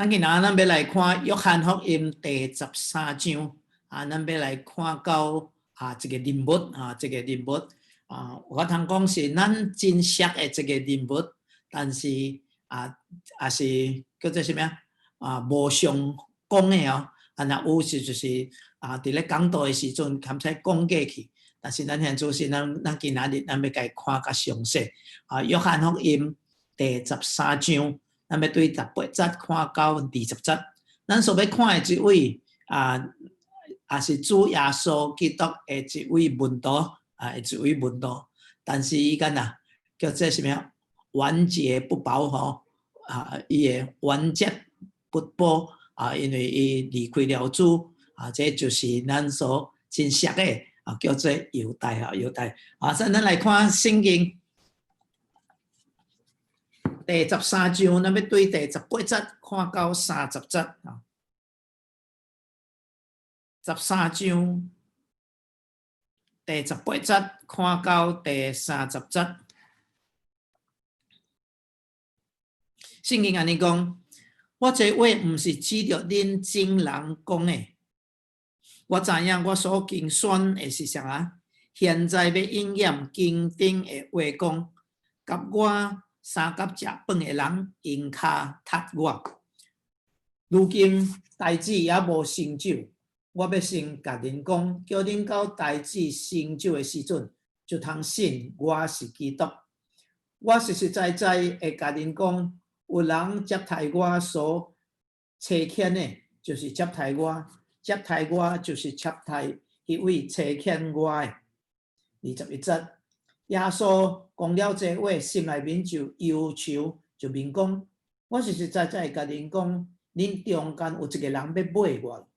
咱今仔咱欲來看約翰福音第十三章啊，咱欲來看到啊一個人物啊，這個人物啊，我通講是咱真熟的一個人物，但是啊，也是叫做啥物啊？啊，無常講的哦，啊，若有時就是啊，佇咧講道的時陣，堪使講過去。但是咱現在是咱咱今仔日咱欲共伊看較詳細啊，約翰福音第十三章。咱欲對十八節看到二十節，咱所欲看的這位啊，也是主耶穌基督的一位門徒啊，一位門徒。但是伊敢若叫做啥物啊？晚節不保吼啊！伊的晚節不保啊，因為伊離開了主啊，這就是咱所真熟的啊，叫做猶大啊，猶大啊。所以咱來看聖經。第十三章，咱欲對第十八節看到三十節啊。十三章第十八節看到第三十節，聖經按呢講：我這話毋是指著恁眾人講的，我知影我所揀選的是誰啊？現在欲應驗經頂的話講，佮我相佮食飯的人用跤踢我。如今代誌猶無成就，我欲先共恁講，叫恁到代誌成就的時陣，就通信我是基督。我實實在在會共恁講，有人接待我所差遣的，就是接待我；接待我，就是接待彼位差遣我的。21節。耶穌講了這話，心內面就憂愁，就問講：我實實在在共恁講，恁中間有一個人欲賣我。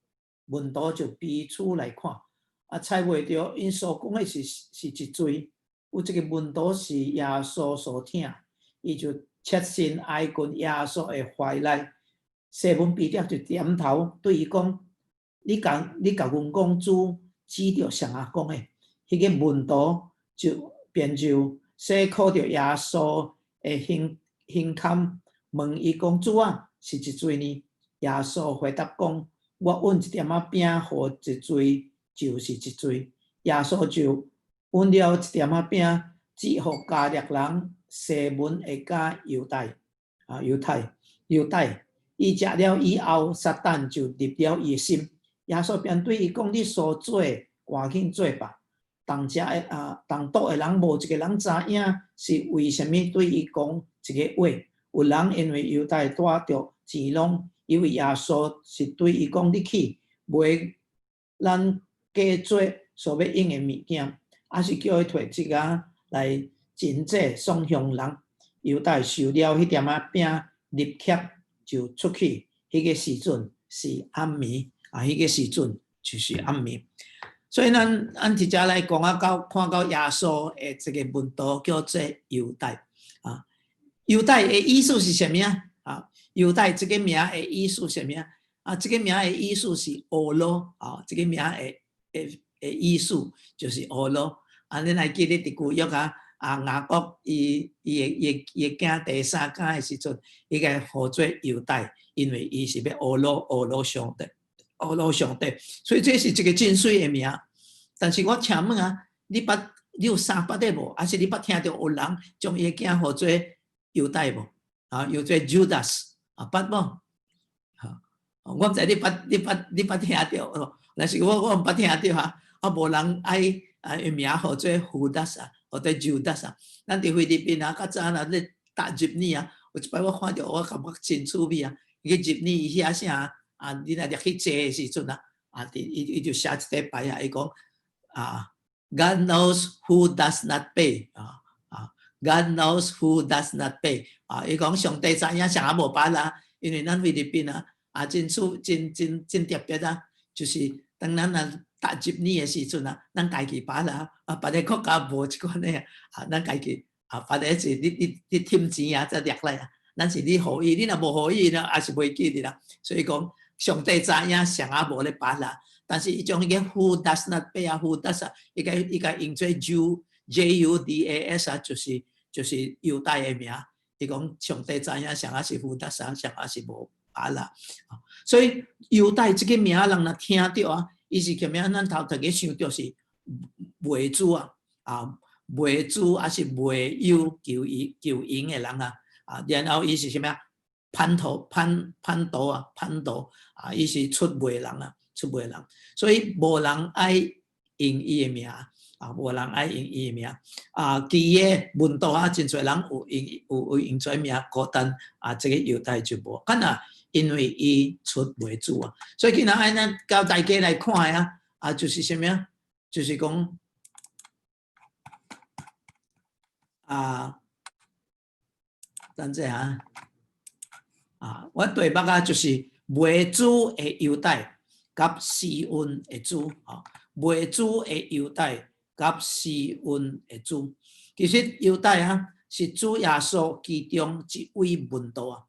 門徒就彼此來看，啊，猜袂著𪜶所講的是一濟。有一個門徒是耶穌所疼，伊就側身挨近耶穌的懷內。西門彼得就點頭對伊講：你共阮講，主指著誰仔講的？彼個門徒就便就細靠著耶穌的胸坎，問伊講：主啊，是一濟呢？耶穌回答講：我吮一點仔餅予一濟，就是一濟。耶穌就吮了一點仔餅，指予加略人西門的囝猶大，啊，猶太，猶大，伊食了以後，撒旦就入了伊的心。耶穌便對伊講：你所做的，趕緊做吧。同食的啊，同桌的人無一個人知影是為啥物對伊講這個話。有人因為猶大帶著錢攏，以為耶穌是對伊講：你去買咱過節所欲用的物件，抑是叫伊提一仔來賑濟送鄉人。猶大收了彼點仔餅，入刻就出去。彼個時陣是暗暝，啊，彼個時陣就是暗暝。所以咱咱直接來講啊，到看到耶穌的這個門徒叫做猶大啊。猶大的意思是啥物啊？啊，猶大這個名的意思是啥物啊？啊，這個名的意思是呵咾啊，這個名的意思就是呵咾。啊，恁還記得佇舊約啊？啊，雅各伊的囝第三囝的時陣，伊共號做猶大，因為伊是欲呵咾呵咾上帝。呵咾上帝，所以這是一個真媠的名。但是我請問啊，你捌你有三捌的無？抑是你捌聽著有人將伊的囝號做猶大無？啊，叫做 Judas 啊，捌無？哈，我毋知你捌你捌你捌聽著，但是我毋捌聽著哈。啊，無人愛啊，伊名號做胡達啊，或者 Judas 啊。咱佇菲律賓啊，較早若咧搭 jeepney 啊，有一擺我看著我感覺真趣味啊。伊個 jeepney 伊寫啥？啊，你若入去坐的時陣啊，啊，佇伊伊就寫一塊牌啊，伊講啊，God knows who does not pay 啊啊，God knows who does not pay 啊，伊講上帝知影誰仔無捌啦，因為咱菲律賓啊，啊，真趣真真真特別啊，就是當咱若搭 jeepney 的時陣啊，咱家己捌啦，啊，別个國家無這款的啊，咱家己啊，別个是你你你添錢啊，才掠來啊，咱是你予伊，你若無予伊呢，也是袂記得啦，所以講。上帝知影誰仔無咧捌啦，但是伊將彼個 who does not pay 啊，who does 啊，伊共用做 J U D A S 啊，就是猶大的名。伊講上帝知影誰仔是 who does 啊，誰仔是無啊啦。所以猶大這個名人若聽著啊，伊是啥物？咱頭頭家想著是賣主啊，啊賣主抑是賣友求伊求榮的人啊，啊，然後伊是啥物啊？叛徒叛徒啊，叛徒啊，伊是出賣人啊，出賣人，所以無人愛用伊的名啊，無人愛用伊的名啊。其餘的門徒啊，真濟人有用有有用這名，孤單啊，這個猶大就無，敢若因為伊出賣主啊，所以今仔按呢教大家來看啊，啊，就是啥物啊？就是講啊，等者啊。啊，我題目啊就是賣主的猶大佮施恩的主，吼，賣主的猶大佮施恩的主。其實猶大啊是主耶穌其中一位門徒啊。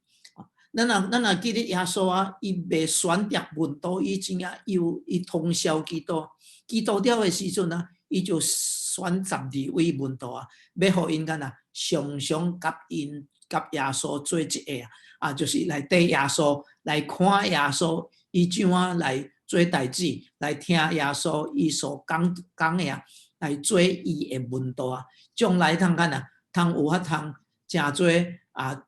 咱若記得耶穌啊，伊未選擇門徒以前啊，有伊通宵祈禱，祈禱了的時陣啊，伊就選12位門徒啊，欲予𪜶敢若常常佮𪜶佮耶穌做一下啊。啊，就是來綴耶穌，來看耶穌，伊怎啊來做代誌，來聽耶穌伊所講講的啊，來做伊的門徒啊。將來通敢若通有法通成做啊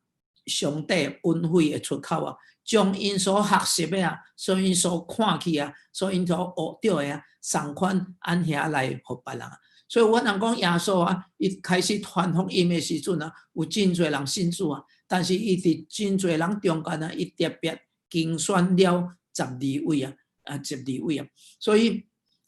上帝恩惠的出口啊，將𪜶所學習的啊，所𪜶所看去啊，所𪜶所學著的啊，仝款按遐來予別人啊。所以我人講耶穌啊，伊開始傳福音的時陣啊，有真濟人信主啊。但是伊佇真濟人中間啊，伊特別揀選了十二位啊，啊十二位啊，所以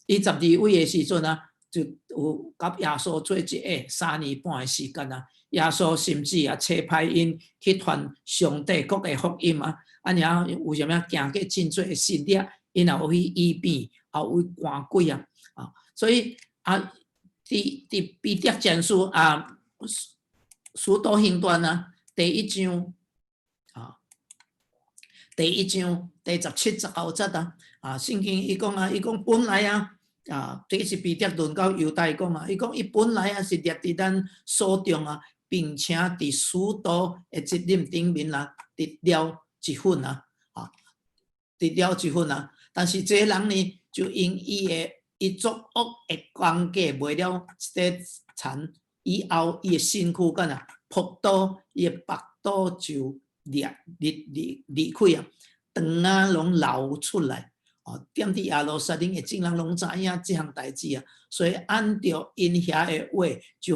伊十二位的時陣啊，就有佮耶穌做一下3年半的時間啊。耶穌甚至啊，差派𪜶去傳上帝國的福音啊，啊爾有啥物行過真濟的神蹟，𪜶也有去醫病，也有去趕鬼啊，啊，所以啊，佇彼得前書啊，使徒行傳啊，第一章啊，第一章第17、19節啊，啊，聖經伊講啊，伊講本來啊，啊，這是彼得論到猶大講啊，伊講伊本來啊是列佇咱數中啊，並且佇使徒的責任頂面啊，得了一份啊，啊，得了一份啊，但是這個人呢，就因伊的伊作惡的工價賣了一塊田以後，伊的身軀敢若仆倒，伊的腹肚就裂裂裂裂開啊，腸仔攏流出來。哦，踮佇耶路撒冷的眾人攏知影這項代誌啊，所以按著𪜶遐的話，就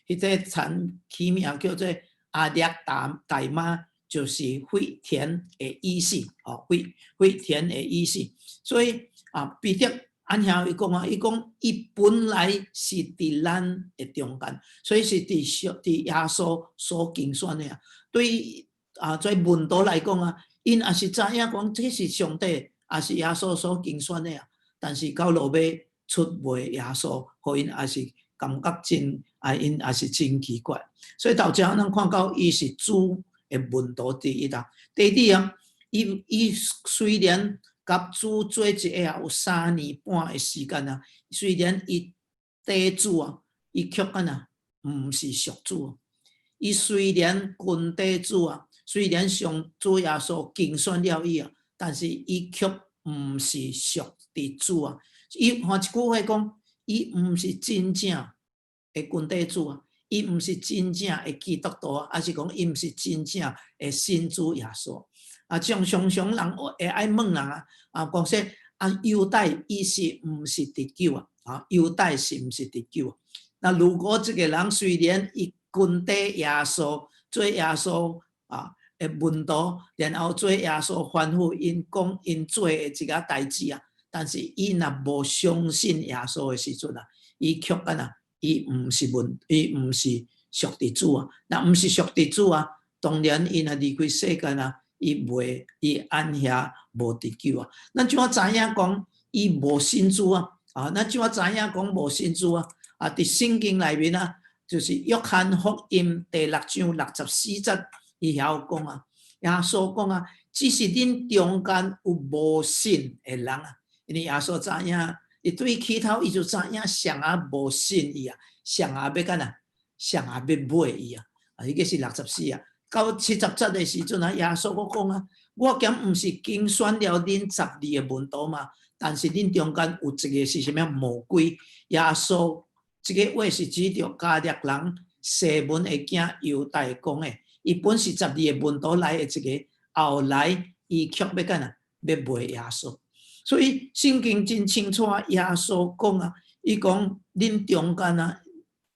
予彼個田起名叫做亞勒大大媽，就是血田的意思，哦，血血田的意思。所以啊，彼得按遐伊講啊，伊講伊本來是佇咱的中間，所以是佇上佇耶穌所揀選的啊。對啊，這門徒來講啊，𪜶也是知影講這是上帝，也是耶穌所揀選的啊。但是到落尾出賣耶穌，予𪜶也是感覺真啊，𪜶也是真奇怪。所以頭一項咱看到伊是主的門徒之一啊。第二啊，伊雖然佮主做一下有3年半的時間啊，雖然伊綴主啊，伊卻敢若毋是屬主。伊雖然跟綴主啊，雖然上主耶穌揀選了伊啊，但是伊卻毋是屬佇主啊。伊換一句話講，伊毋是真正的跟綴主啊，伊毋是真正的基督徒啊，抑是講伊毋是真正的信主耶穌。啊，像常常人會愛問人啊，啊，講說啊，猶大伊是毋是得救啊？啊，猶大是毋是得救啊？那如果這個人雖然伊跟綴耶穌，做耶穌啊的門徒，然後做耶穌吩咐𪜶講𪜶做的這個代誌啊，但是伊若無相信耶穌的時陣啊，伊卻敢若伊毋是門，伊毋是屬佇主啊。若毋是屬佇主啊，當然伊若離開世間啊，伊袂伊按遐無得救啊。咱怎啊知影講伊無信主啊？啊，咱怎啊知影講無信主啊？啊，佇聖經內面啊，就是約翰福音第六章64節，伊遐有講啊，耶穌講啊，只是恁中間有無信的人啊，因為耶穌知影，伊對起頭伊就知影誰仔無信伊啊，誰仔欲按怎，誰仔欲賣伊啊，啊，彼個是64啊。到70節的時陣啊，耶穌閣講啊，我敢毋是揀選了恁十二个門徒嗎？但是恁中間有一個是啥物魔鬼？耶穌這个話是指著加略人西門的囝猶大講的。伊本是十二个門徒內的一個，後來伊卻欲按怎，欲賣耶穌。所以聖經真清楚啊，耶穌講啊，伊講恁中間啊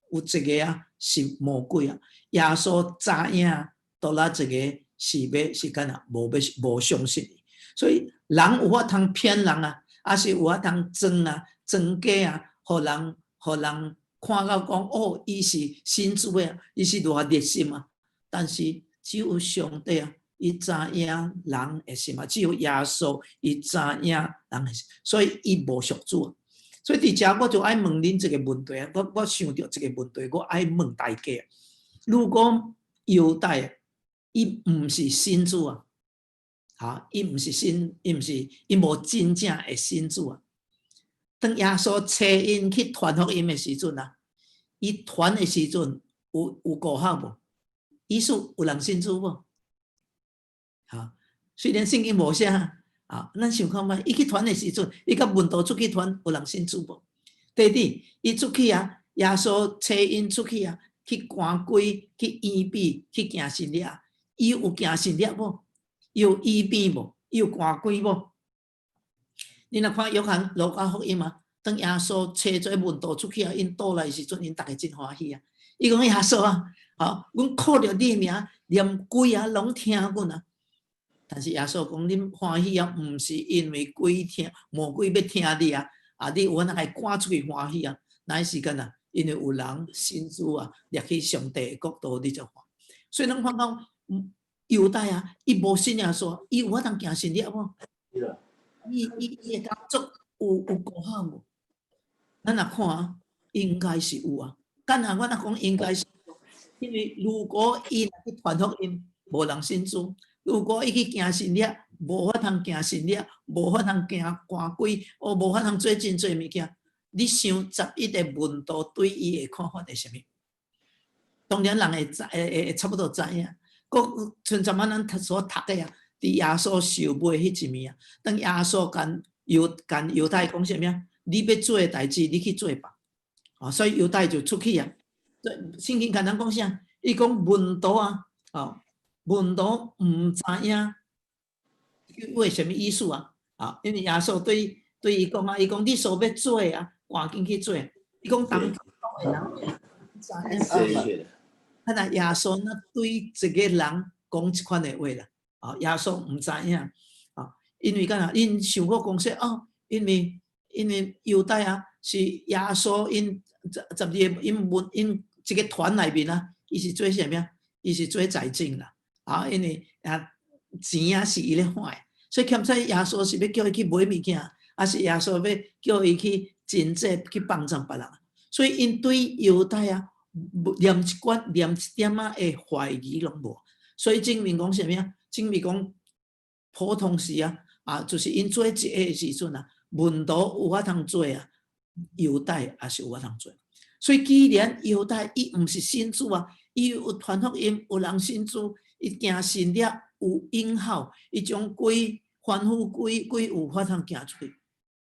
有一個啊是魔鬼啊。耶穌知影，倒來一個是欲是按怎，無欲無相信伊。所以人有法通騙人啊，抑是有法通裝啊、裝假啊，予人看到講哦，伊是信主的，伊是偌熱心啊。但是只有上帝啊，伊知影人的心啊，只有耶穌伊知影人的心，所以伊無俗主。所以佇遮我就愛問恁這個問題啊，我想著這個問題，我愛問大家：如果猶大伊毋是信主啊，哈，伊毋是信，伊毋是，伊無真正的信主啊。當耶穌差𪜶去傳福音的時陣啊，伊傳的時陣有果效無？意思有人信主無？哈，雖然聖經無寫啊，咱想看覓？伊去傳的時陣，伊佮門徒出去傳，有人信主無？第二，伊出去啊，耶穌差𪜶出去啊，去趕鬼、去醫病、去行神蹟，伊有行神蹟無？伊有醫病無？伊有趕鬼無？你若看約翰路加福音啊，當耶穌差這門徒出去啊，𪜶倒來時陣，𪜶逐家真歡喜啊！伊講耶穌啊，吼，阮靠著你的名，連鬼啊攏聽阮啊！但是耶穌講，恁歡喜啊，毋是因為鬼聽，魔鬼欲聽你啊，啊，你有法通趕出去歡喜啊，乃是按怎？因為有人信主啊，入去上帝的國度，你就歡。所以咱看到猶大啊，伊無信耶穌，伊有法通行神蹟無？伊的工作有果效無？咱若看啊，應該是有啊。敢若我若講應該是有，因為如果伊若去傳福音，無人信主；如果伊去行神蹟，無法通行神蹟，無法通行趕鬼，哦，無法通做真濟物件。你想11個門徒對伊的看法是啥物？當然人會知，會差不多知影。閣像昨晚咱讀所讀的啊，佇耶穌受賣彼一暝啊，當耶穌共猶大講啥物啊？你欲做的代誌，你去做吧。啊，所以猶大就出去啊。聖經共咱講啥？伊講門徒啊，哦，門徒毋知影為啥物意思啊？啊，因為耶穌對伊講啊，伊講你所欲做的啊，趕緊去做。伊講當的人知影。啊，那耶穌若對一個人講這款的話啦，啊，耶穌毋知影，啊，因為敢若𪜶想過講說，哦，因為猶大啊是耶穌𪜶十二個𪜶門𪜶這個團內面啊，伊是做啥物啊？伊是做財政啦，啊，因為啊錢啊是伊咧看的，所以欠使耶穌是欲叫伊去買物件，抑是耶穌欲叫伊去賑濟去幫助別人，所以𪜶對猶大啊，連一寡連一點仔的懷疑攏無，所以證明講啥物啊？證明講普通時啊，啊，就是𪜶做一個的時陣啊，門徒有法通做啊，猶大也是有法通做。所以既然猶大伊毋是信主啊，伊有傳福音，有人信主，伊行神蹟有應效，伊將鬼吩咐鬼，鬼有法通行出去，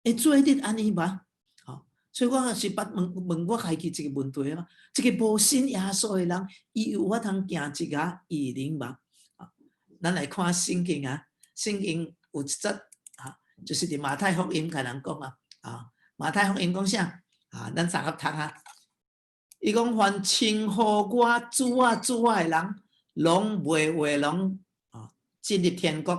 會做得按呢嗎？所以我也是捌問問我家己一個問題啊，這個無信耶穌的人，伊有法通行一个異能嗎？啊，咱來看聖經啊，聖經有一節啊，就是佇馬太福音共人講啊，啊，馬太福音講啥？啊，咱三個讀啊。伊講凡稱呼我主啊主啊的人，攏袂話攏啊進入天國，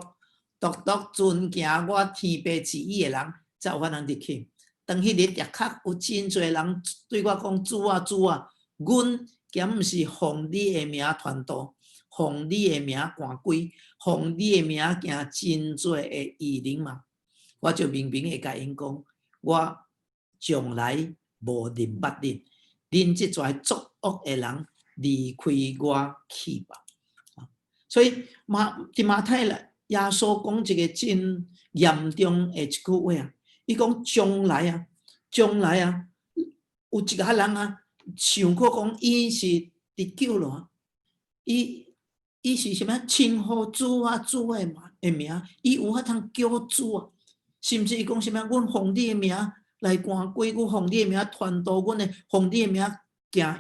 獨獨遵行我天父旨意的人，才有法通入去。當彼日，的確有真濟人對我講：主啊，主啊，阮敢毋是奉你的名傳道，奉你的名趕鬼，奉你的名行真濟的異能嗎？我就明明會共𪜶講，我從來無認捌恁，恁這濟作惡的人，離開我去吧！所以佇馬太來，耶穌講一個真嚴重的一句話啊！伊講將來啊，將來啊，有一个人啊，想過講伊是得救了，伊伊是啥物？稱呼主啊，主的嘛的名，伊有法通叫主啊，甚至伊講啥物？阮奉你的名來趕鬼，阮奉你的名傳道，阮會奉你的名行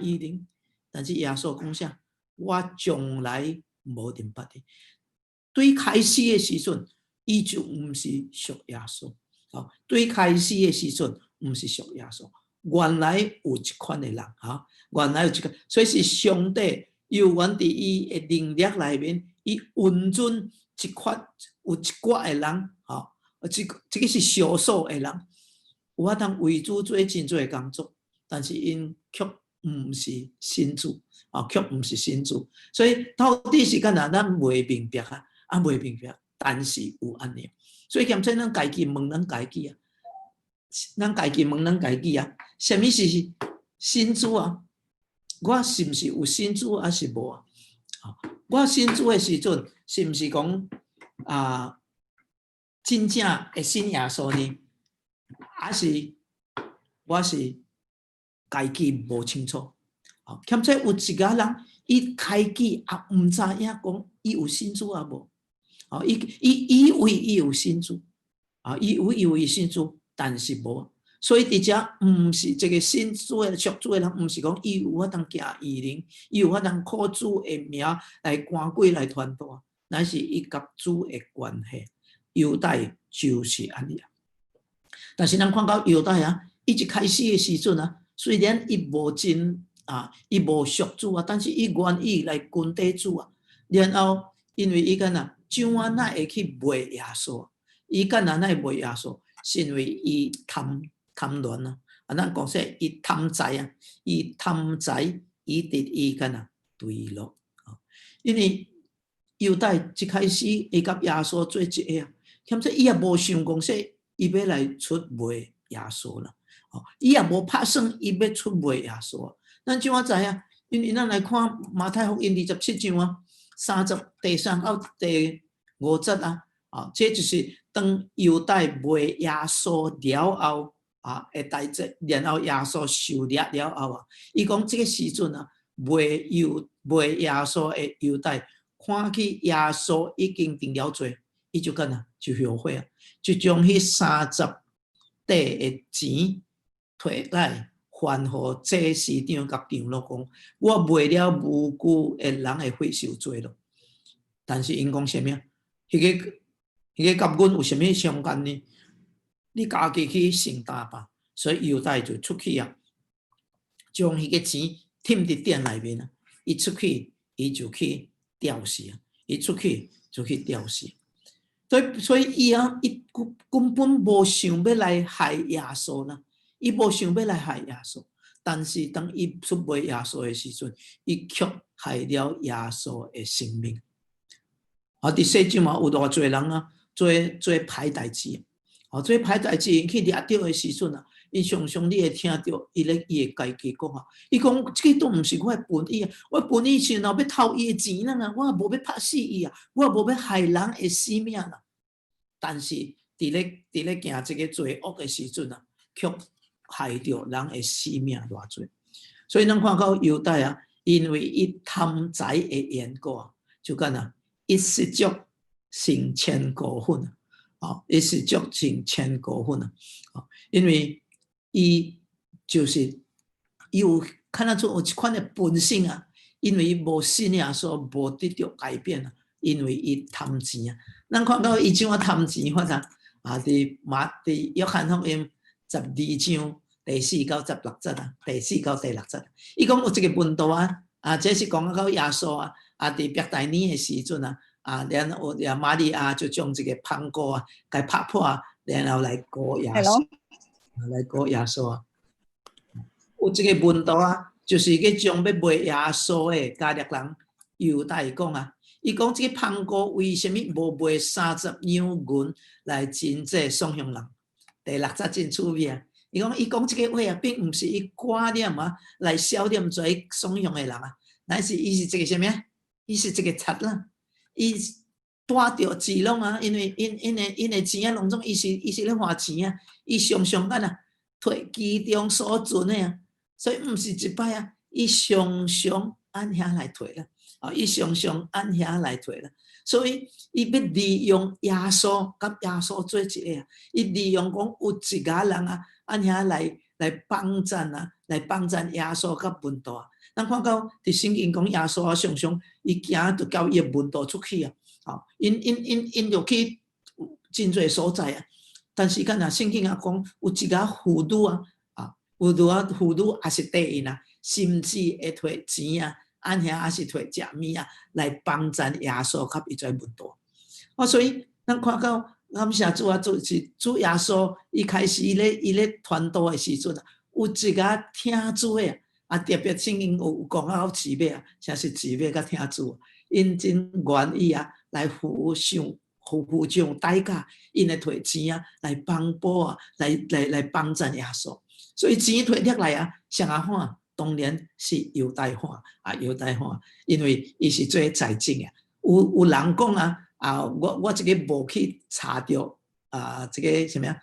異能。但是耶穌講啥？我從來無認捌你。對開始的時陣，伊就毋是屬耶穌。哦，對開始的時陣，毋是屬耶穌。原來有這款的人，哈，原來有這個，所以是上帝猶原佇伊的能力內面，伊允准這款有一寡的人，吼，這個是少數的人，有法通為主做真濟的工作，但是𪜶卻毋是信主，啊，卻毋是信主，所以到底是按怎，咱袂明白啊，啊袂明白，但是有按呢，所以兼且咱家己問咱家己啊，咱家己問咱家己啊，啥物是信主啊？我是毋是有信主抑是無啊？我信主的時陣，是毋是講啊，真正會信耶穌呢？抑是我是家己無清楚？啊，兼且有一個人，伊開始也毋知影講伊有信主抑無？啊，伊以為伊有信主，啊，伊以為伊信主，但是無。所以佇遮毋是這個信主的屬主的人，毋是講伊有法通行異能，伊有法通靠主的名來趕鬼來傳道，乃是伊佮主的關係。猶大就是按呢啊。但是咱看到猶大啊，伊一開始的時陣啊，雖然伊無真啊，伊無屬主啊，但是伊願意來跟綴主啊。然後因為伊敢若怎啊哪會去賣耶穌？伊敢若哪會賣耶穌？是因為伊貪貪戀啊！啊，咱講說伊貪財啊，伊貪財，以致伊敢若墜落。因為猶大一開始伊佮耶穌做一個啊，兼且伊也無想講說伊欲來出賣耶穌啦。哦，伊也無拍算伊欲出賣耶穌。咱怎樣知影？因為咱來看馬太福音27章啊，33到第5節啊，啊，這就是當猶大賣耶穌了後啊，的代誌，然後耶穌受掠了後啊，伊講這個時陣啊，賣耶穌的猶大，看見耶穌已經釘了罪，伊就敢若就後悔啊，就將彼30塊的錢提來還予祭司長佮長老講，我賣了無辜的人的血受罪咯。但是𪜶講啥物啊？彼個佮阮有啥物相干呢？你家己去承擔吧。所以猶大就出去啊，將彼個錢忝佇殿內面啊。伊出去，伊就去吊死啊！伊出去就去吊死。所以伊啊，伊根本無想欲來害耶穌啦，伊無想欲來害耶穌。但是當伊出賣耶穌的時陣，伊卻害了耶穌的性命。啊，佇世上嘛有偌濟人啊，做做歹代誌，啊，做歹代誌去掠著的時陣啊，伊常常你會聽著伊咧伊會家己講啊，伊講這個都毋是我的本意啊，我本意是若欲偷伊的錢啊，我也無欲拍死伊啊，我也無欲害人的性命啦。但是佇咧行這個罪惡的時陣啊，卻害著人的性命偌濟。所以咱看到猶大啊，因為伊貪財的緣故啊，就敢若一失足成千古恨啊！哦，一失足成千古恨啊！哦，因為伊就是伊有看得出有一款的本性啊，因為伊無信耶穌，無得著改變啊，因為伊貪錢啊。咱看到伊怎啊貪錢法啊？啊，佇約翰福音12章第4到16節啊，第四到第六節，伊講有一個門徒啊，啊，這是講到耶穌啊，啊，佇伯大尼的時陣啊，啊，然後啊，瑪利亞就將這個香膏啊，共拍破，然後來膏耶穌，來膏耶穌啊。有一個門徒啊，就是去將欲賣耶穌的加略人猶大講啊，伊講這個香膏為啥物無賣30兩銀來賑濟喪窮人？第六節真趣味啊！伊講這個話啊，並毋是伊掛念啊，來銷念這喪窮的人啊，乃是伊是一個啥物啊？伊是一個賊啦！伊帶著錢攏啊，因為𪜶的錢啊，攏總伊是咧還錢啊，伊常常按怎提其中所存的啊，所以毋是一擺啊，伊常常按遐來提啦，啊，伊常常按遐來提啦，所以伊欲利用耶穌佮耶穌做一个啊，伊利用講有一个人啊，按遐來來幫贊啊，來幫贊耶穌佮門徒啊。咱看到佇聖經講耶穌啊，常常伊行就交伊的門徒出去啊，吼，𪜶𪜶𪜶𪜶就去真濟所在啊。但是敢若聖經也講有一个婦女啊，啊，婦女啊，婦女也是綴𪜶啊，甚至會提錢啊，按遐也是提食物啊，來幫贊耶穌佮伊這門徒。啊，所以咱看到感謝主啊，就是主耶穌伊開始伊咧傳道的時陣啊，有一个聽主的啊，特別聖經有講到姊妹啊，啥是姊妹佮聽主，𪜶真願意啊來付上付付上代價，𪜶會提錢啊來幫補啊，來來來幫贊耶穌。所以錢提落來啊，誰仔看？當然是猶大看啊，猶大看，因為伊是做財政的。有有人講啊，啊，我我這个無去查著啊，這个啥物啊，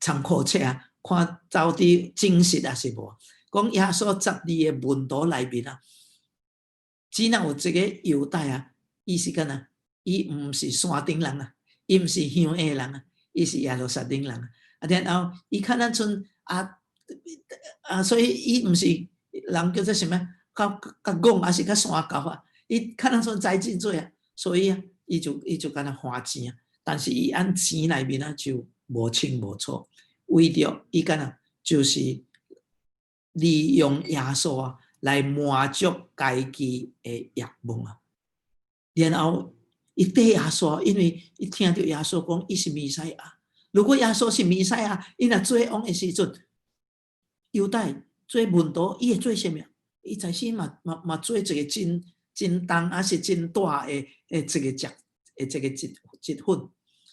參考冊啊，看到底真實抑是無？講耶穌十二个門徒內面啊，只若有一个猶大啊，伊是敢若，伊毋是山頂人啊，伊毋是鄉下人啊，伊是耶路撒冷人啊。啊，然後伊較咱賰啊啊，所以伊毋是人叫做啥物，較較戇抑是較山猴啊？伊較咱賰知真濟啊，所以啊，伊就伊就敢若花錢啊，但是伊按錢內面啊就無清無楚，為著伊敢若就是利用耶穌啊來滿足家己的欲望啊，然後伊綴耶穌，因為伊聽著耶穌講伊是彌賽亞。如果耶穌是彌賽亞，伊若做王的時陣，猶大做門徒，伊會做啥物？伊在先嘛嘛嘛做一个真真重抑是真大的的一个責的一个職職份。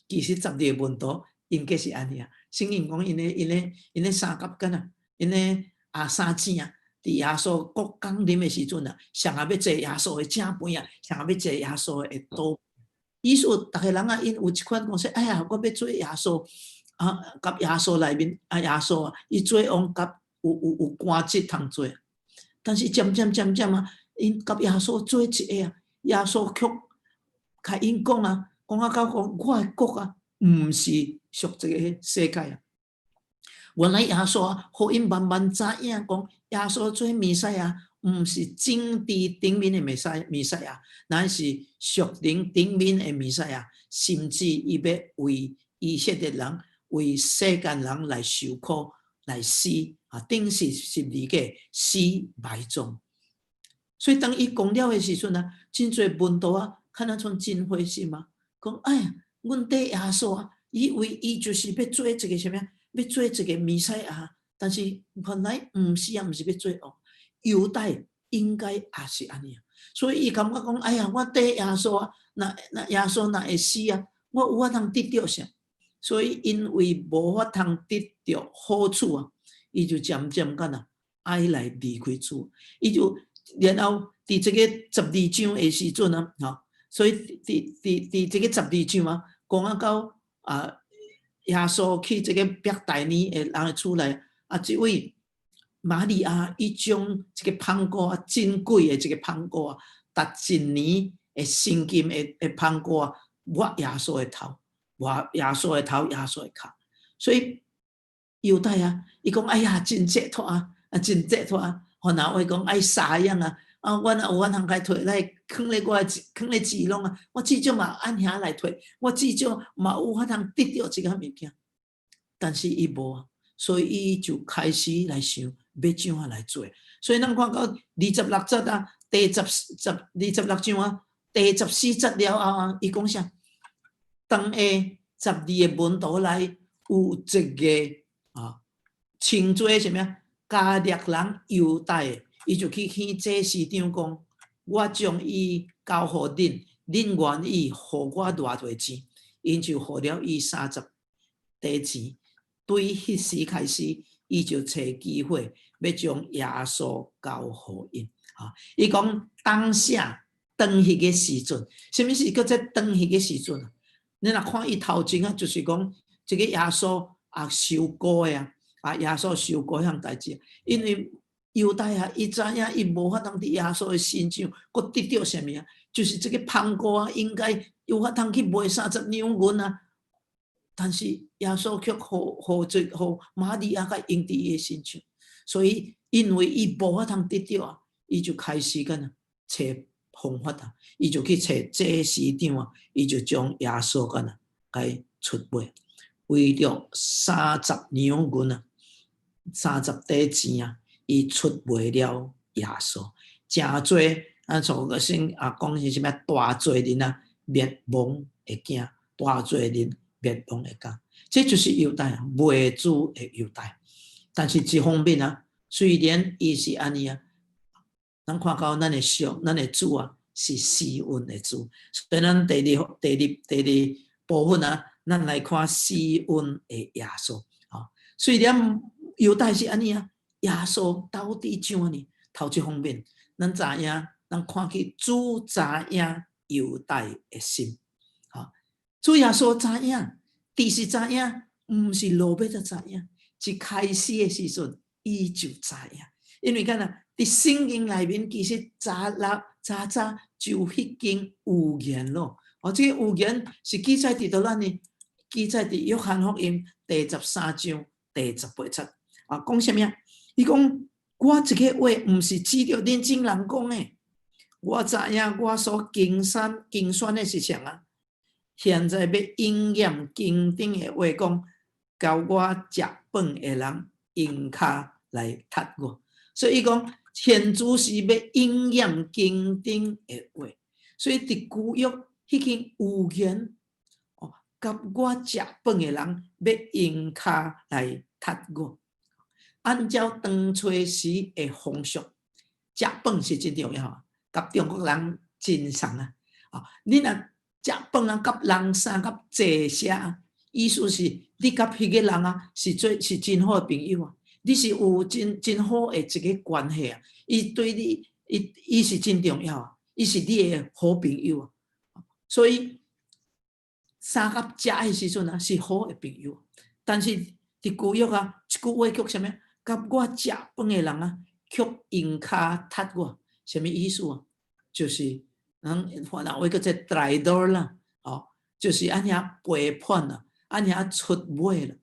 其實十二个門徒應該是按呢啊。聖經講𪜶的𪜶的𪜶的三甲敢若𪜶的啊三姊啊，佇耶穌閣降臨的時陣啊，誰仔欲坐耶穌的正邊啊，誰仔欲坐耶穌的倒。意思逐个人啊，𪜶有一款講說，哎呀，我欲做耶穌啊，佮耶穌內面啊，耶穌啊，伊做王佮有有有官職通做。但是漸漸漸漸啊，𪜶佮耶穌做一个啊，耶穌卻共𪜶講啊，講啊到講我的國啊，毋是屬這个世界啊。原來耶穌啊，予𪜶慢慢知影講，耶穌做彌賽亞，毋是政治頂面的彌賽彌賽亞，乃是屬靈頂面的彌賽亞，甚至伊欲為以色列人、為世間人來受苦、來死啊，釘死十字架、死埋葬。所以當伊講了的時陣啊，真濟門徒啊，可能賰真灰心啊，講哎呀，阮綴耶穌啊，以為伊就是欲做一个啥物，欲做一个彌賽亞，但是原來毋是啊，毋是欲做王。猶大應該也是按呢啊，所以伊感覺講，哎呀，我綴耶穌啊，若若耶穌若會死啊，我有法通得著啥？所以因為無法通得著好處啊，伊就漸漸敢若愛來離開主，伊就然後佇這個十二章的時陣啊，吼，所以佇佇佇這個十二章啊，講啊到啊，耶穌去這個伯大尼的人的厝內，啊，這位瑪利亞伊將這個香膏啊，真貴的這個香膏啊，值一年的薪金的的香膏啊，抹耶穌的頭，抹耶穌的頭，耶穌的跤。所以猶大啊，伊講哎呀，真解脫啊，啊真解脫啊！番仔話講愛沙樣啊，啊，我若有法通共提來囥咧我的囥咧錢籠啊，我至少嘛按遐來提，我至少嘛有法通得著這個物件。但是伊無啊，所以伊就開始來想欲怎啊來做。所以咱看到二十六節啊，第十十二十六章啊，第十四節了後啊，伊講啥？當下十二个門徒內有一个啊，稱做啥物啊？加略人猶大，伊就去向祭司長講：我將伊交予恁，恁願意予我偌濟錢？𪜶就予了伊三十塊錢。對彼時開始，伊就揣機會欲將耶穌交予𪜶。啊，伊講當下當彼个時陣，啥物是叫做當彼个時陣啊？你若看伊頭前啊，就是講這個耶穌啊受膏的啊，啊耶穌受膏彼項代誌，因為猶大啊，伊知影伊無法通佇耶穌的身上，閣得著啥物啊？就是這個芳膏啊，應該有法通去賣30兩銀啊。但是耶穌卻予這予瑪利亞共用佇伊的身上，所以因為伊無法通得著啊，伊就開始干啊揣方法啊，伊就去揣祭司長啊，伊就將耶穌干啊共出賣，為著30兩銀啊，30塊錢啊，伊出賣了耶穌。誠濟咱所個先啊講是啥物大罪人啊，滅亡的囝，大罪人滅亡的囝，這就是猶大啊，賣主的猶大。但是一方面啊，雖然伊是按呢啊，咱看到咱的上，咱的主啊是施恩的主，所以咱第二部分啊，咱來看施恩的耶穌。啊，雖然猶大是按呢啊，耶穌到底怎呢？頭一方面，咱知影，咱看見主知影猶大的心。啊，主耶穌知影，佇時知影，毋是落尾才知影，一開始的時陣，伊就知影。因為敢若佇聖經內面，其實早早早早就已經預言咯。哦，這個預言是記載佇佗咱呢？記載佇約翰福音第13章第18節。啊，講啥物啊？伊講我這個話毋是指著恁眾人講的，我知影我所揀選的是誰啊？現在要應驗經頂的話講，共我食飯的人用跤來踢我。所以伊講，現主是欲應驗經頂的話，所以佇舊約彼間預言，哦，共我食飯的人欲用跤來踢我。按照當初時的風俗，食飯是真重要，佮中國人真相啊！哦，你若食飯啊，佮人相佮坐下，意思是你佮彼個人啊，是做是真好的朋友啊，你是有真真好的一個關係啊，伊對你，伊是真重要啊，伊是你的好朋友啊，所以相佮食的時陣啊，是好的朋友，但是佇舊約啊，這句話叫啥物？佮我食飯的人啊，卻用跤踢我，啥物意思啊？就是咱越南話叫做 traidor 啦，哦，就是按呢背叛啦，按呢出賣啦，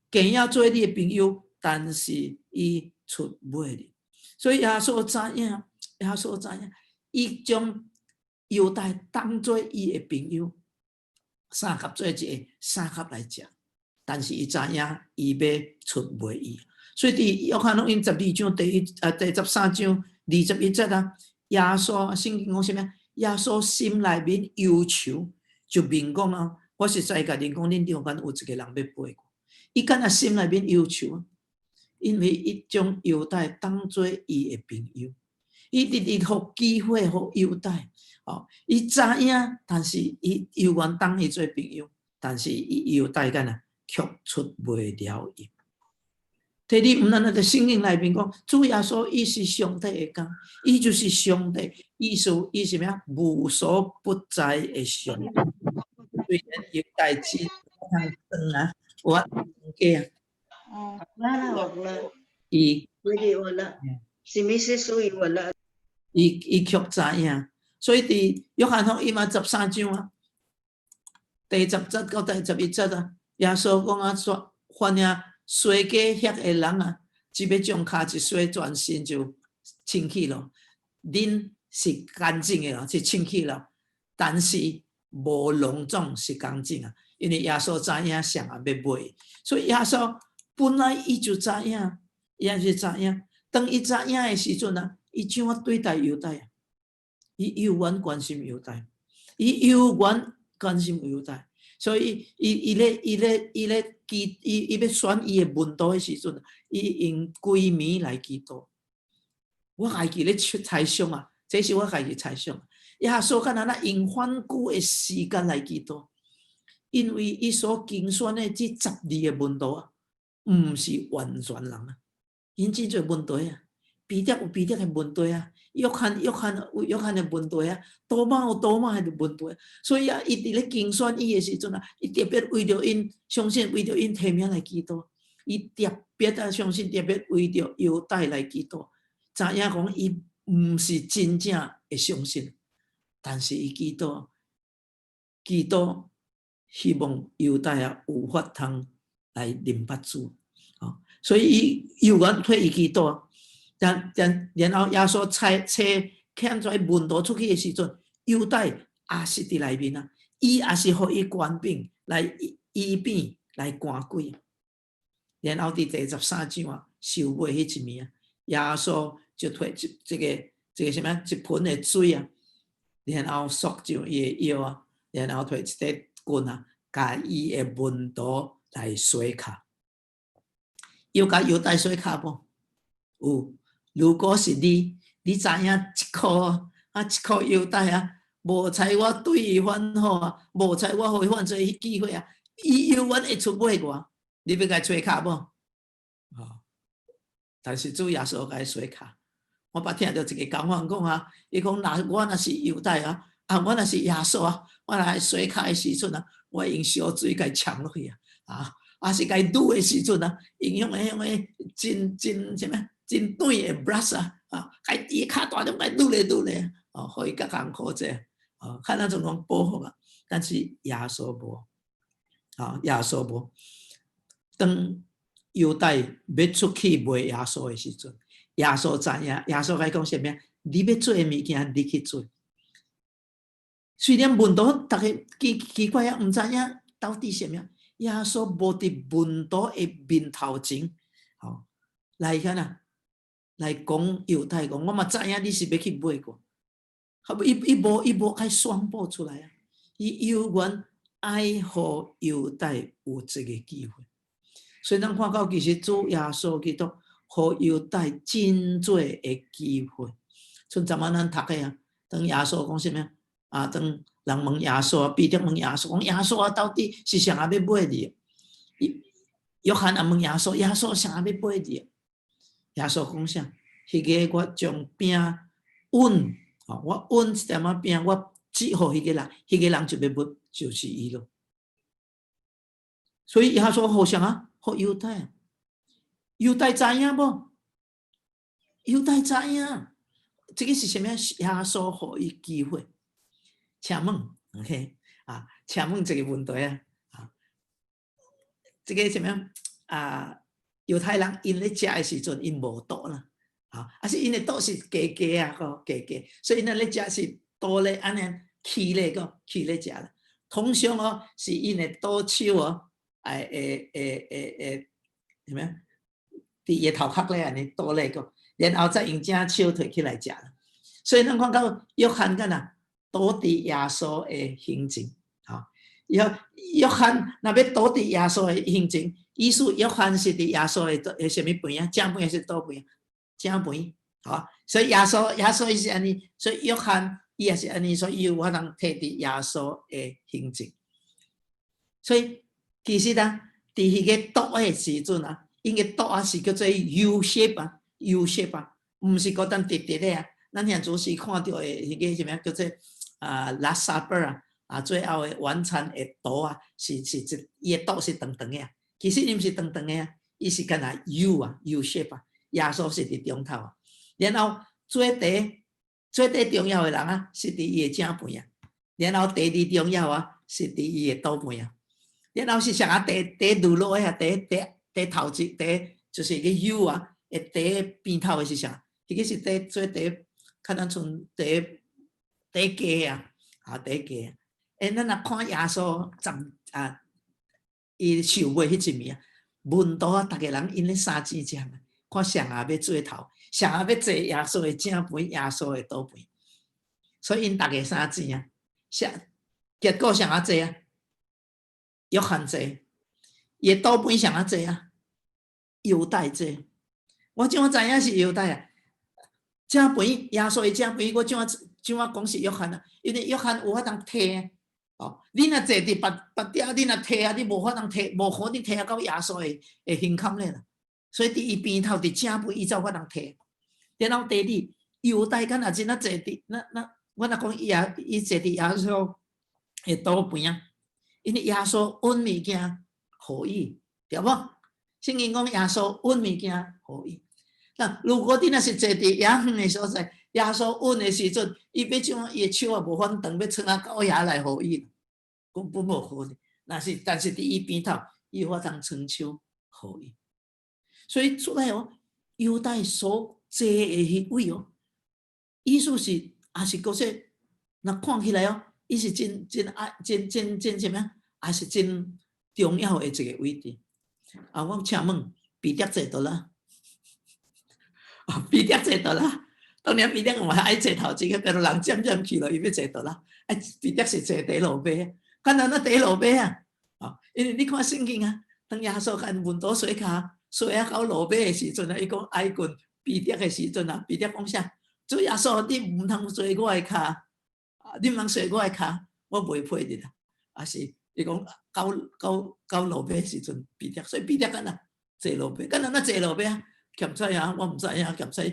更要做你的朋友，但是伊出賣你，所以耶穌知影，耶穌知影，伊將猶大當做伊的朋友，相佮做一个相佮來食，但是伊知影伊欲出賣伊。所以佇約翰福音12章第一啊第13章21節啊，耶穌聖經講啥物？耶穌心內面憂愁，就問講啊，我實在共恁講，恁中間有一個人欲背我。伊敢若心內面憂愁啊，因為伊將猶大當做伊的朋友，伊直直予機會予猶大，哦，伊知影，但是伊猶原當伊做朋友，但是伊猶大敢若卻出賣了伊。第二，毋咱佇聖經內面講，主耶穌伊是上帝的囝，伊就是上帝，意思伊是啥物？無所不在的上帝。雖然猶大真通裝啊，有啊假啊。 Wala, wala. 伊 Pwede wala. Si Mrs. Uy wala. 伊卻知影，所以佇約翰福音啊13章啊，第10節到第11節啊，耶穌講啊，說凡啊洗過額的人啊，只欲將跤一洗，全身就清氣咯。恁是乾淨的咯，是清氣咯。但是無攏總是乾淨啊，因為耶穌知影誰啊欲賣，所以耶穌本來伊就知影，伊也是知影。當伊知影的時陣啊，伊怎啊對待猶大啊？伊猶原關心猶大，伊猶原關心猶大，所以伊咧祈伊伊欲選伊的門徒的時陣，伊用規暝來祈禱。我家己咧猜想啊，這是我家己猜想。耶穌敢若若用遐久的時間來祈禱，因為伊所揀選的這12個門徒啊，毋是完全人啊，𪜶真濟問題啊。彼得有彼得的問題啊，約翰有約翰的問題啊，多馬有多馬的問題，所以啊，伊佇咧揀選伊的時陣啊，伊特別為著𪜶，相信為著𪜶提名來祈禱，伊特別啊相信特別為著猶大來祈禱。知影講伊毋是真正會相信，但是伊祈禱，祈禱希望猶大啊有法通來認捌主，哦，所以伊猶原替伊祈禱，然然然後耶穌差差遣這門徒出去的時陣，猶大也是佇內面啊，伊也是予伊權柄來醫病來趕鬼。然後佇第13章啊，收尾彼一暝啊，耶穌就提這個啥物一盆的水啊，然後束上伊的腰啊，然後提一塊棍啊，共伊的門徒來洗跤。有共猶大洗跤無？有。如果是你，你知影一箍啊，一箍猶大啊，無彩我對伊反好啊，無彩我予伊犯罪機會啊，伊猶原會出賣我，你欲共伊洗跤無？哦，但是主耶穌共伊洗跤。我捌聽著一个講法講啊，伊講若我若是猶大啊，啊我若是耶穌啊，我來洗跤的時陣啊，我用燒水共伊沖落去啊，啊，啊是共伊擼的時陣啊，用彼種真真啥物真短的 brush 啊，啊，共伊跤大拢共伊擼咧擼咧，哦，予伊較艱苦者，哦，較咱種講報復啊，但是耶穌無，啊，耶穌無。當猶大欲出去賣耶穌的時陣，耶穌知影，耶穌共伊講啥物？你欲做的物件，你去做。雖然門徒逐家奇奇怪啊，毋知影到底啥物。耶穌無佇門徒的面頭前，吼，來看啊，來講猶太講，我嘛知影你是欲去賣我。伊無愛宣布出來啊，伊猶原愛予猶大有這个機會。所以咱看到其實主耶穌基督予猶大真濟的機會。像昨晚咱讀的啊，當耶穌講啥物啊？當人問耶穌，彼得問耶穌講：耶穌啊，到底是誰仔欲賣你？約翰也問耶穌：耶穌誰仔欲賣你？耶穌講啥？彼个我將餅勻，我勻一點仔餅，我指予彼个人，彼个人就欲賣，就是伊咯。所以耶穌予誰啊？予猶大啊？猶大知影無？猶大知影，這个是啥物？耶穌予伊機會。請問，OK 啊？請問這個問題啊？啊，這个啥物啊？猶太人𪜶咧食的時陣，𪜶無桌啦，啊，啊是𪜶的桌是低低啊，吼，低低，所以𪜶咧食是倒咧按呢起咧個起咧食啦。通常哦，是𪜶的倒手哦，哎會會會會啥物？佇伊的頭殼咧按呢倒咧個，然後再用正手提起來食啦。所以咱看到約翰敢若倒佇耶穌的胸前，吼，約翰若欲倒佇耶穌的胸前，意思約翰是佇耶穌的的啥物邊啊？正邊還是倒邊？正邊，吼，所以耶穌伊是按呢，所以約翰伊也是按呢，所以伊有法通提佇耶穌的胸前。所以其實啊，佇彼个桌的時陣啊，𪜶个桌啊是叫做 U shape 啊，U shape 啊，毋是孤單直直的啊。咱現在是看著的彼个啥物叫做啊，Last Supper 啊，啊，最後的晚餐的圖啊，是一伊的桌是長長的啊。其實伊毋是長長的啊，伊是敢若 U 啊，U shape 啊。耶穌是佇中頭啊，然後做第做第重要的人啊，是佇伊的正邊啊。然後第二重要啊，是佇伊的倒邊啊。然後是啥啊？第第二落的啊，第第第頭一第就是個 U 啊，會第邊頭的是啥？彼个是第做第較咱像第第低啊，啊第低。欸，咱若看耶穌站啊，伊受賣彼一暝啊，門徒啊，逐个人𪜶咧相爭這啊，看誰仔欲做頭，誰仔欲坐耶穌的正邊，耶穌的倒邊，所以𪜶逐个相爭啊，誰結果誰仔坐啊？約翰坐，伊的倒邊誰仔坐啊？猶大坐。我怎樣知影是猶大啊？正邊耶穌的正邊，我怎樣講是約翰啊？因為約翰有法通提哦，你若坐佇別別點，你若提啊，你無法通提，無可能提啊到耶穌的胸坎咧啦。所以佇伊邊頭佇正邊，伊才有法通提。然後第二，猶大敢若真啊坐佇那那，我若講伊也伊坐佇耶穌的倒邊啊，因為耶穌勻物件予伊，對無？聖經講耶穌勻物件予伊。那如果你若是坐佇遐遠的所在，耶穌問的時陣，伊欲將伊的手啊無反長，欲伸啊到遐來予伊，根本無可能。若是，但是佇伊邊頭，伊有法通伸手予伊。所以出來哦，猶大所坐的彼位哦，意思是，也是閣說，若看起來哦，伊是真真愛真真真啥物啊？也是真重要的一個位置。啊，我請問彼得坐佗啦？啊，彼得坐佗啦？當年彼得嘛愛坐頭前，變做人佔佔去咯，伊欲坐佗啦？啊，彼得是坐佇落尾，敢若那佇落尾啊？啊，因為你看聖經啊，當耶穌共門徒洗跤，洗啊到落尾的時陣啊，伊講挨近彼得的時陣啊，彼得講啥？主耶穌，你毋通洗我的跤，啊，你毋通洗我的跤，我袂配你啦。啊是，伊講到落尾時陣，彼得，所以彼得敢若坐落尾，敢若那坐落尾啊？欠彩啊，我毋知影，欠彩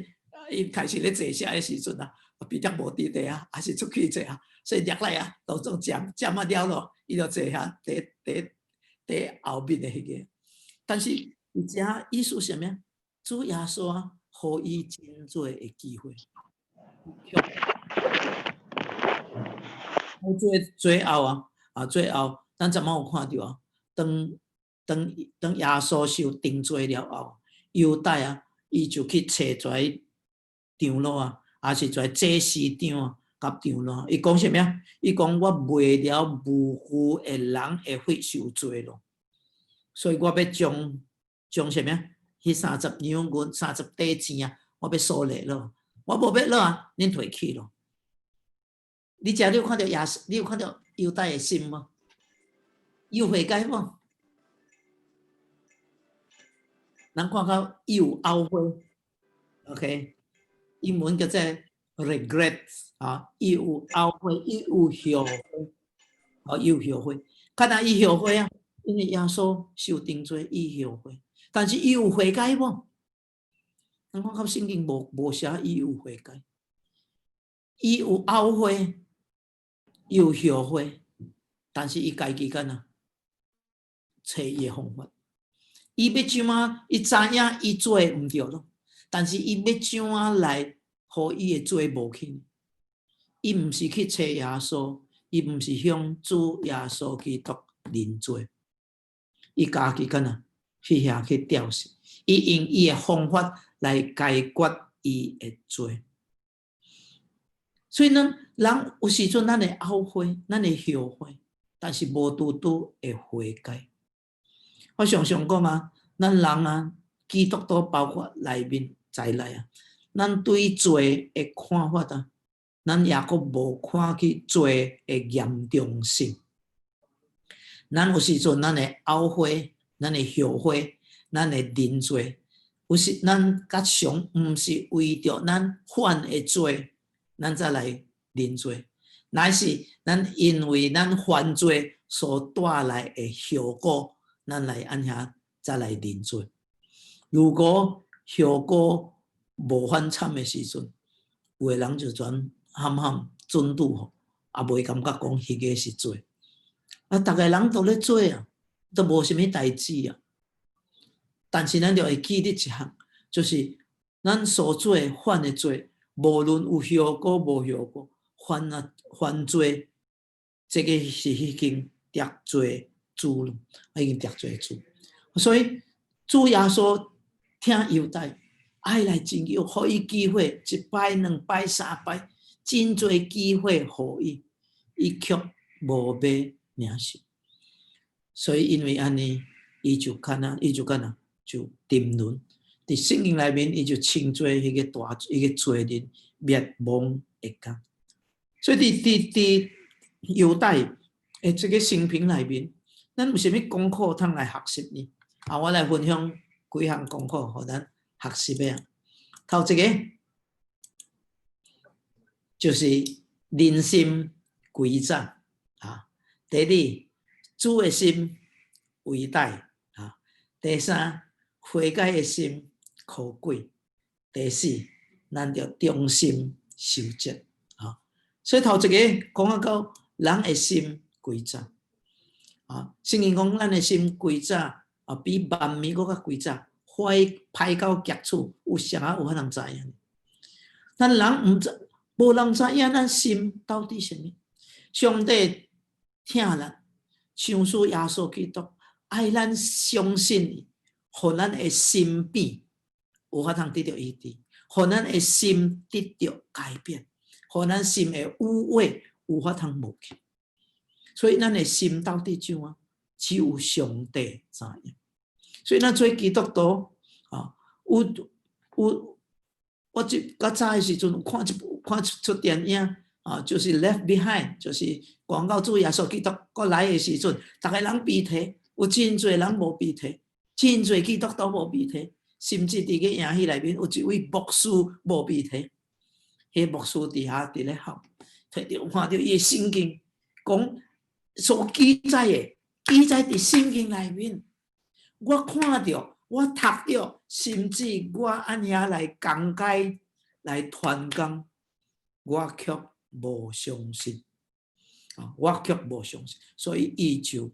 伊開始咧坐車的時陣啊，彼得無佇地啊，還是出去坐啊，所以入來啊，當作佔佔啊了咯，伊就坐遐佇佇佇後面的彼個。但是伊遮意思啥物啊？主耶穌啊，予伊真濟的機會。最最後啊，啊最後，咱昨暝有看著啊，當當當耶穌受定罪了後，猶大啊，伊就去揣這長老啊，抑是這祭司長啊，佮長老，伊講啥物啊？伊講我賣了無辜的人的血受罪咯，所以我欲將將啥物啊？彼30兩銀30塊錢啊，我欲索禮咯，我無欲落啊，恁提去咯。你遮你有看著耶穌？你有看著猶大的心無？伊有悔改無？人看到伊有懊悔，OK，英文叫做 regret 啊，伊有懊悔，伊有後悔，啊，伊有後悔。敢若伊後悔啊，因為耶穌受定罪，伊後悔。但是伊有悔改無？人看到聖經無無寫伊有悔改，伊有懊悔，伊有後悔，但是伊家己敢若揣伊的方法。伊欲怎啊？伊知影伊做的毋對咯，但是伊欲怎啊來予伊的罪無去？伊毋是去揣耶穌，伊毋是向主耶穌基督認罪，伊家己敢若去遐去吊死，伊用伊的方法來解決伊的罪。所以呢，人有時陣咱會懊悔，咱會後悔，但是無拄拄會悔改。我常常講啊，咱人啊，基督徒包括內面在內啊，咱對罪的看法啊，咱抑閣無看去罪的嚴重性。咱有時陣咱會懊悔，咱會後悔，咱會認罪。有時咱較常毋是為著咱犯的罪，咱才來認罪，乃是咱因為咱犯罪所帶來的後果，咱來按遐才來認罪。如果後果無反慘的時陣，有的人就全含含準拄吼，也袂感覺講彼個是罪。啊，逐个人都咧做啊，都無啥物代誌啊。但是咱著會記得一項，就是咱所做犯的罪，無論有後果無後果，犯啊犯罪，這個是已經得罪主咯，已經得罪主。所以主耶穌聽猶大愛來真有，予伊機會一擺、兩擺、三擺，真濟機會予伊，伊卻無欲領受。所以因為按呢，伊就敢若，伊就敢若就沉淪。佇聖經內面，伊就稱做彼個大彼個罪人滅亡的工。所以佇佇佇猶大的這個生平內面，咱有啥物功課通來學習呢？啊，我來分享幾項功課，予咱學習的啊。頭一個就是人心詭詐啊。第二，主的心偉大啊。第三，悔改的心可貴。第四，咱著忠心守節啊。所以頭一個講到人的心詭詐啊，聖經講咱的心詭詐啊，比萬物閣較詭詐，壞歹到極處，有誰仔有法通知影？咱人毋知，無人知影咱心到底啥物。上帝疼咱，賞賜耶穌基督，愛咱相信伊，予咱的心變，有法通得著醫治，予咱的心得著改變，予咱心的污穢有法通無去。所以咱的心到底怎啊？只有上帝知影。所以咱做基督徒啊，有有我這較早的時陣有看一部看一齣電影啊，就是《Left Behind》，就是講到主耶穌基督閣來的時陣，逐个人被提，有真濟人無被提，真濟基督徒無被提，甚至佇個影戲內面有一位牧師無被提，彼牧師佇遐佇咧哭，提著看著伊的聖經，講所記載的，記載佇聖經內面，我看著，我讀著，甚至我按遐來講解、來傳講，我卻無相信，啊，我卻無相信，所以伊就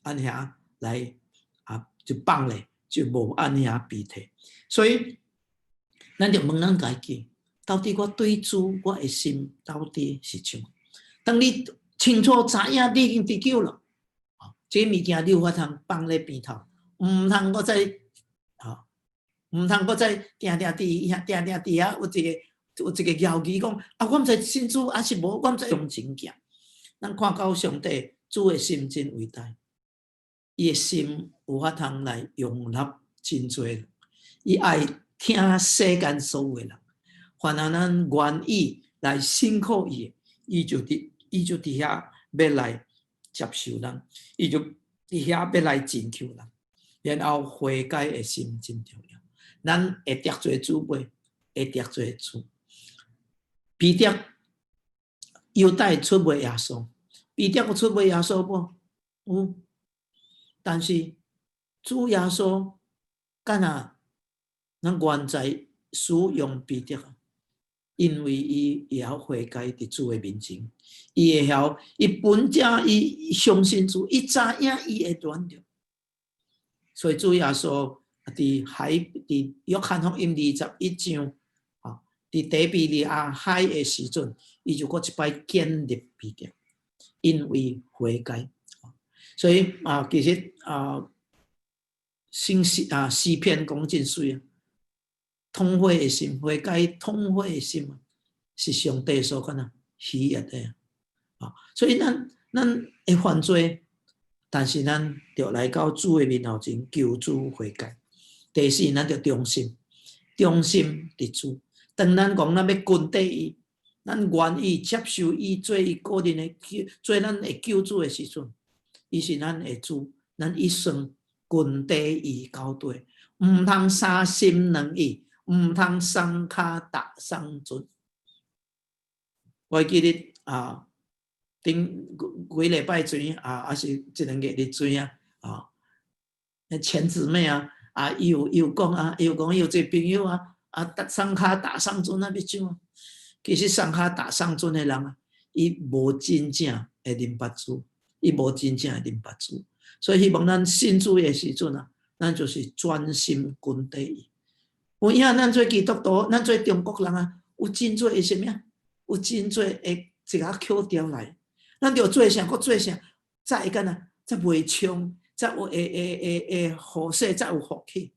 按遐來啊，就放咧，就無按遐被提。所以，咱就問咱家己，到底我對主我的心到底是怎？當你清楚知影你已經得救了，啊，這物件你有法通放咧邊頭，毋通閣再，啊，毋通閣再定定佇遐，定定佇遐有一個有一個猶豫講，啊，我毋知信主抑是無，我毋知用情行。咱看到上帝主的心真偉大，伊的心有法通來容納真濟人，伊愛疼世間所有的人，凡若咱願意來信靠伊的，伊就佇遐欲來接受咱，伊就佇遐欲來拯救咱。然後悔改的心真重要，咱會得罪主袂？會得罪主。彼得猶大出賣耶穌，彼得有出賣耶穌無？有，但是主耶穌敢若咱願在使用彼得，因為伊會曉悔改佇主的面前，伊會曉，伊本正伊相信主，伊知影伊會軟弱，所以主耶穌佇海佇約翰福音21章，啊，佇提比哩亞海的時陣，伊就閣一擺建立彼得，因為悔改。所以啊，其實啊，聖詩啊詩篇講真媠啊，痛悔的心，悔改痛悔的心啊，是上帝所敢若喜悅的啊。所以咱咱會犯罪，但是咱著來到主的面頭前求主悔改。第四，咱著忠心，忠心佇主。當咱講咱欲跟綴伊，咱願意接受伊做伊個人的救，做咱的救主的時陣，伊是咱的主，咱一生跟綴伊到底，毋通三心兩意，毋通雙跤踏雙船。我記得啊，頂幾禮拜前啊，抑是這兩個日前啊，啊，錢姊妹啊，啊，伊有伊有講啊，伊有講伊有一個朋友啊，啊，踏雙跤踏雙船啊，欲怎啊？其實雙跤踏雙船的人啊，伊無真正會認捌主，伊無真正會認捌主，所以希望咱信主的時陣啊，咱就是專心跟綴伊。有影咱做基督徒，咱做中國人啊，有真濟的啥物啊？有真濟會一下曲調來，咱著做啥，閣做啥，才會敢若才袂衝，才有會會會會予勢，才有福氣。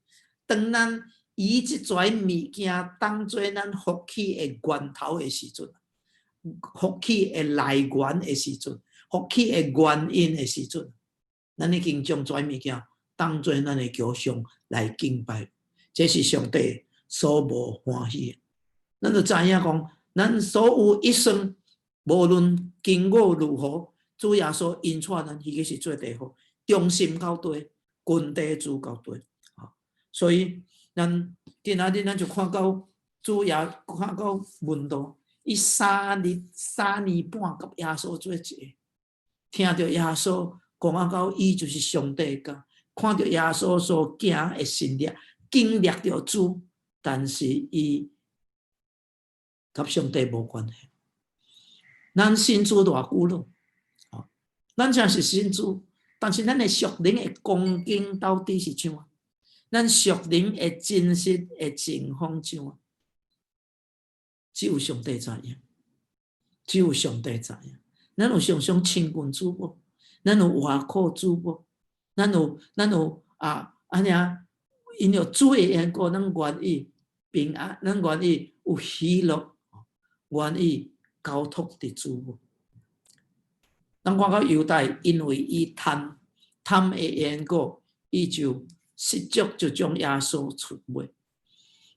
當咱以這跩物件當做咱福氣的源頭的時陣，福氣的來源的時陣，福氣的原因的時陣，咱已經將這物件當做咱的偶像來敬拜，這是上帝所無歡喜的。咱就知影講，咱所有一生，無論經過如何，主耶穌引帶咱，彼個是做最好，忠心到底，跟綴主到底。所以咱今仔日咱就看到主耶看到門徒，伊3日3年半佮耶穌做一个，聽著耶穌講啊到伊就是上帝的囝，看著耶穌所行的神蹟，經歷著主，但是伊佮上帝無關係。咱信主偌久了？咱誠是信主，但是咱的屬靈的光景到底是怎啊？咱屬靈的真實的情況怎啊？只有上帝知影，只有上帝知影。咱有常常親近主無？咱有倚靠主無？咱有啊，按呢啊，因著主的緣故，咱願意平安，咱願意有喜樂，願意交託佇主無？咱看到猶大，因為伊貪貪的緣故，伊就失足就將耶穌出賣。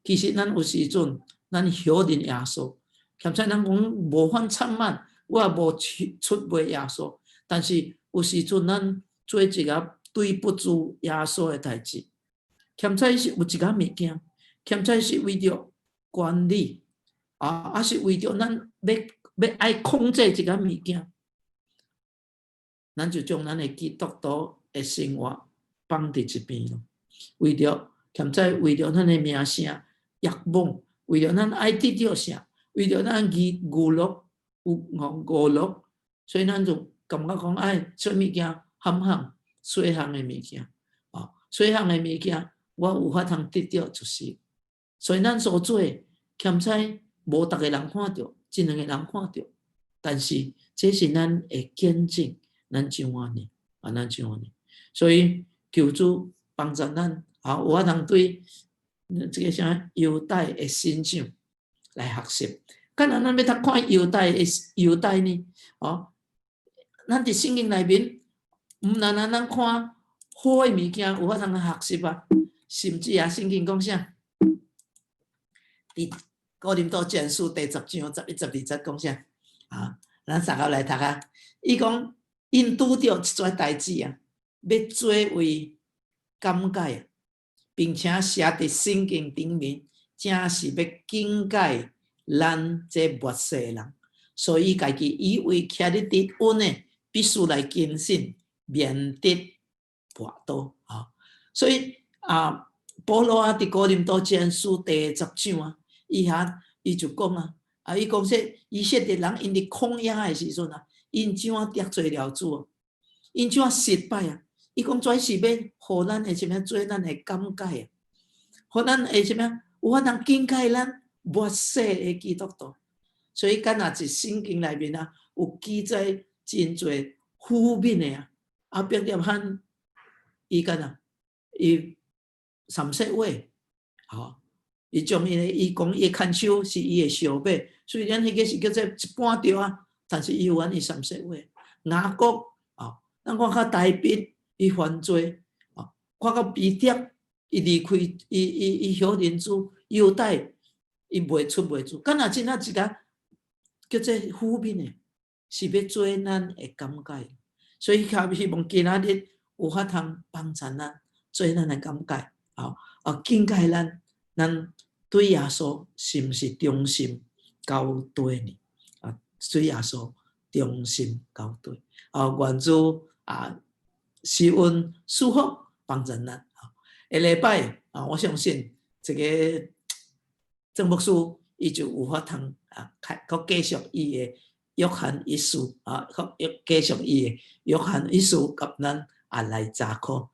其實咱有時陣，咱曉認耶穌，兼且咱講無犯慘慢，我也無出賣耶穌。但是有時陣咱做一個對不住耶穌的代誌，兼且是有一個物件，兼且是為著權力啊，抑是為著咱欲愛控制一個物件，咱就將咱的基督徒的生活放佇一邊咯。為著兼且為著咱的名聲、欲望，為著咱愛得著啥，為著咱娛樂有娛樂，所以咱就感覺講愛啥物件含含細項的物件，哦，細項的物件，我有法通得著就是。所以咱所做的，兼且無逐个人看著，一兩个人看著，但是這是咱的見證，咱怎按呢？啊，咱怎按呢？所以求主幫助咱，啊，有法通對這个啥猶大的身上來學習。敢若咱欲讀看猶大的猶大呢？哦，咱佇聖經內面，毋但單咱看好的物件，有法通學習啊，甚至啊，聖經講啥？佇哥林多前書第十章十一、十二節講啥？啊，咱三個來讀啊。伊講，𪜶拄著這逝代誌啊，欲做為鑑戒，並且寫佇聖經頂面，正是欲警戒咱這末世的人。所以家己以為徛咧佇穩的，必須來謹慎，免得跋倒啊。所以啊，保羅啊，佇哥林多前書第十章啊，伊遐伊就講啊，啊，伊講說以色列人𪜶佇曠野的時陣啊，𪜶怎樣得罪了主啊？𪜶怎樣失敗啊？伊講這是欲予咱的啥物做咱的鑑戒啊？予咱的啥物有法通警戒咱末世的基督徒。所以，敢若佇聖經內面啊，有記載真濟負面的啊。啊，伯利罕伊敢若伊三說話，吼，伊將伊的伊講伊的牽手是伊的相伯，雖然彼個是叫做一般對啊，但是伊有按呢三說話。雅各啊，咱看較大衛伊犯罪，啊，看到彼得伊離開伊伊伊否認主，猶大伊賣出賣主，敢若真正一個叫做負面的，是欲做咱的鑑戒。所以較希望今仔日有法通幫助咱做咱的鑑戒，啊啊警戒咱，咱對耶穌是毋是忠心到底呢？啊，對耶穌忠心到底。啊，願主啊，施恩賜福幫助咱。下禮拜啊，我相信這个鄭牧師伊就有法通啊，開閣繼續伊的約翰一書啊，閣繼續伊的約翰一書，佮咱啊來查考。